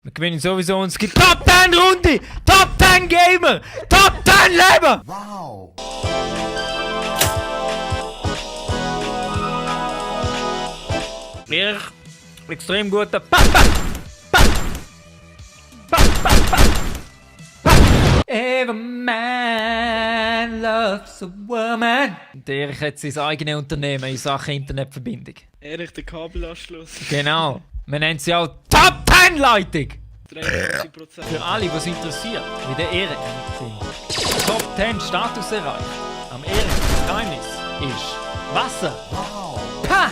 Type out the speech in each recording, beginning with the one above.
Wir gewinnen sowieso und es gibt Top 10 Runde! Top 10 Gamer! Top 10 Leben! Wow! Mir extrem guter Every man loves a woman. Der hat sein eigenes Unternehmen in Sachen Internetverbindung. Erich, der Kabelanschluss. Genau. Wir nennen sie auch Top 10 Leitung. 93%. Für alle, die es interessiert, wie der Erich sind. Top 10 Status erreicht. Am Erich Geheimnis ist Wasser. Wow! Ha!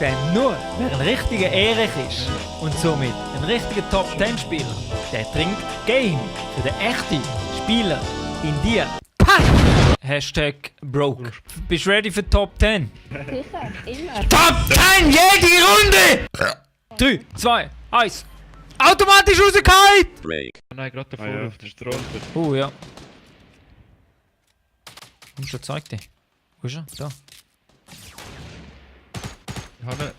Denn nur wer ein richtiger Erich ist und somit ein richtiger Top 10 Spieler, der trinkt Game für den echten Spieler in dir. Ha! Hashtag broke. Bist du ready für Top 10? Sicher, immer. Top 10 jede Runde! 3, 2, 1. Automatisch rausgehauen! Nein, gerade davor auf der Straße. Ja. Und schon zeigt dich. Wo ist er? Da. Hanne.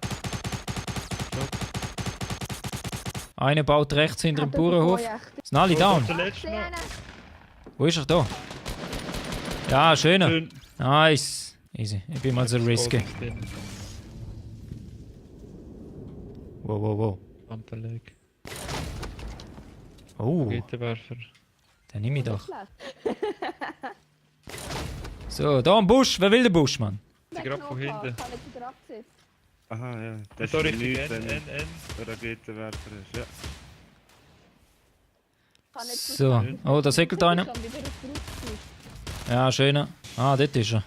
Einer baut rechts hinter dem Ah, du bist Bauernhof. vorher. Sind alle down? Der letzte Sehe noch. einen. Wo ist er? Da. Ja, schöner. Schön. Nice. Easy. Ich bin mal so risky. Wow, wow, wow. Panterleg. Oh, Gitterwerfer. den nehme ich doch. Schlecht. So, da am Busch. Wer will den Busch, Mann? Sie gerade von hinten. Ich habe jetzt wieder abgesetzt. Aha, ja. Das Da ist richtig nichts, wenn N. der Raketenwerfer ist. Ja. Ich kann nicht So. Oh, da segelt einer. schon wieder zurück. Ja, schöner. Ah, dort ist er.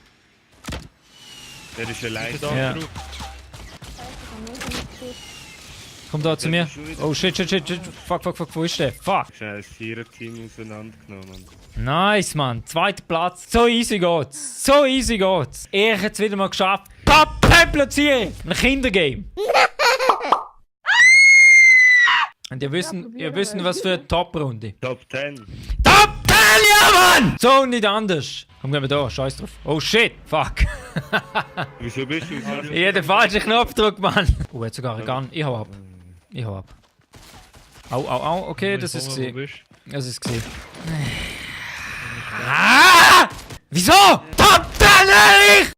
Der ist allein. Da Ja. drauf. Ich habe nur so mitgeschickt. Komm da zu mir. Oh, shit. Fuck. Wo ist der? Fuck. Ich habe ein Vierer-Team auseinandergenommen. Nice, Mann. Zweiter Platz. So easy geht's. Ich hätte es wieder mal geschafft. Top 10 Platzierung. Ein Kindergame. Und ihr wisst, was für eine Top-Runde. Top 10. Top 10, ja, Mann! So und nicht anders. Komm, gehen wir da. Scheiß drauf. Oh, shit. Fuck. Wieso bist du aus? Ich habe den falschen Knopfdruck, Mann. Oh, jetzt sogar ein Gun. Ich hau ab. Au. Okay, das ist gesehen. Das ist gesehen. Ah! Wieso? Top 10, Erich!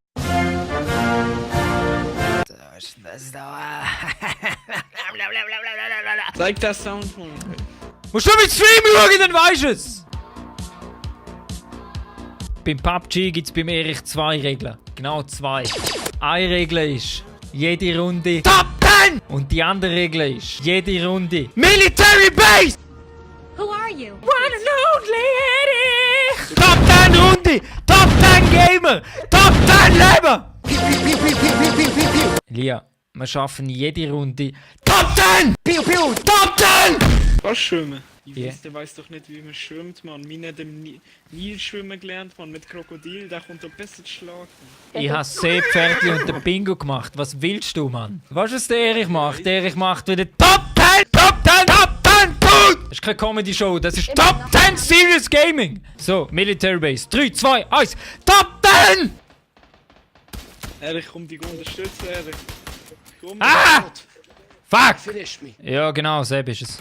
Zeig das Sound mal. Musst du mit Stream schauen, dann weißt du es! Beim PUBG gibt es beim Erich 2 Regeln. Genau 2. Eine Regel ist, jede Runde Top 10! Und die andere Regel ist, jede Runde Military Base! Who are you? One and only Erich! Top 10 Runde! Top 10 Gamer! Top 10 Leben! Lia, wir schaffen jede Runde Top 10! Top 10! Was schwimmen? Ich Ja. der weiß doch nicht, wie man schwimmt, Mann. Meine hat im Nil schwimmen gelernt, Mann, mit Krokodil, der kommt doch besser zu schlagen. Ich habe Seepferdli und den Bingo gemacht. Was willst du, Mann? Weißt du, was der Erich macht? Der Erich macht wieder Top 10! Top 10! Top 10! Gut! Das ist keine Comedy-Show, das ist Top 10 Serious Gaming! So, Military Base. 3, 2, 1. Top 10! Erich, komm dich unterstützen, Erich. Komm, Ah! Fuck! Finish me! Ja, genau, Seb ist es.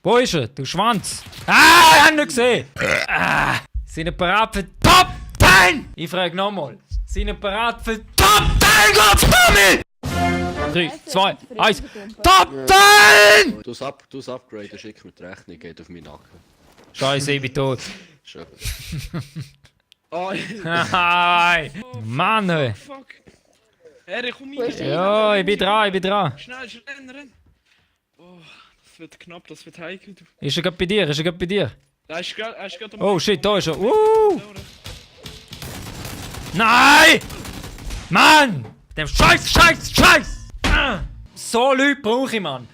Wo ist er? Du Schwanz! Ah, ich hab ihn nicht gesehen! Ah, sind ihr bereit für Top 10? Ich frage nochmal. Sind ihr bereit für Top 10, Gottverdammt! 3, 2, 1. Top 10! Du's upgraden, schick mir die Rechnung, geht auf meinen Nacken. Scheiße, ich bin tot. Schön. Oh, Hi! Mann, ey. fuck. Erich, komm Wo ist rein. er? Ja, ich bin dran. Schnell, renn. Oh, das wird knapp, das wird heikel. Du. Ist er gerade bei dir? Er ist gerade Oh shit, da ist er. Nein! Mann! Der Scheiß! Ah! So Leute brauche ich, Mann.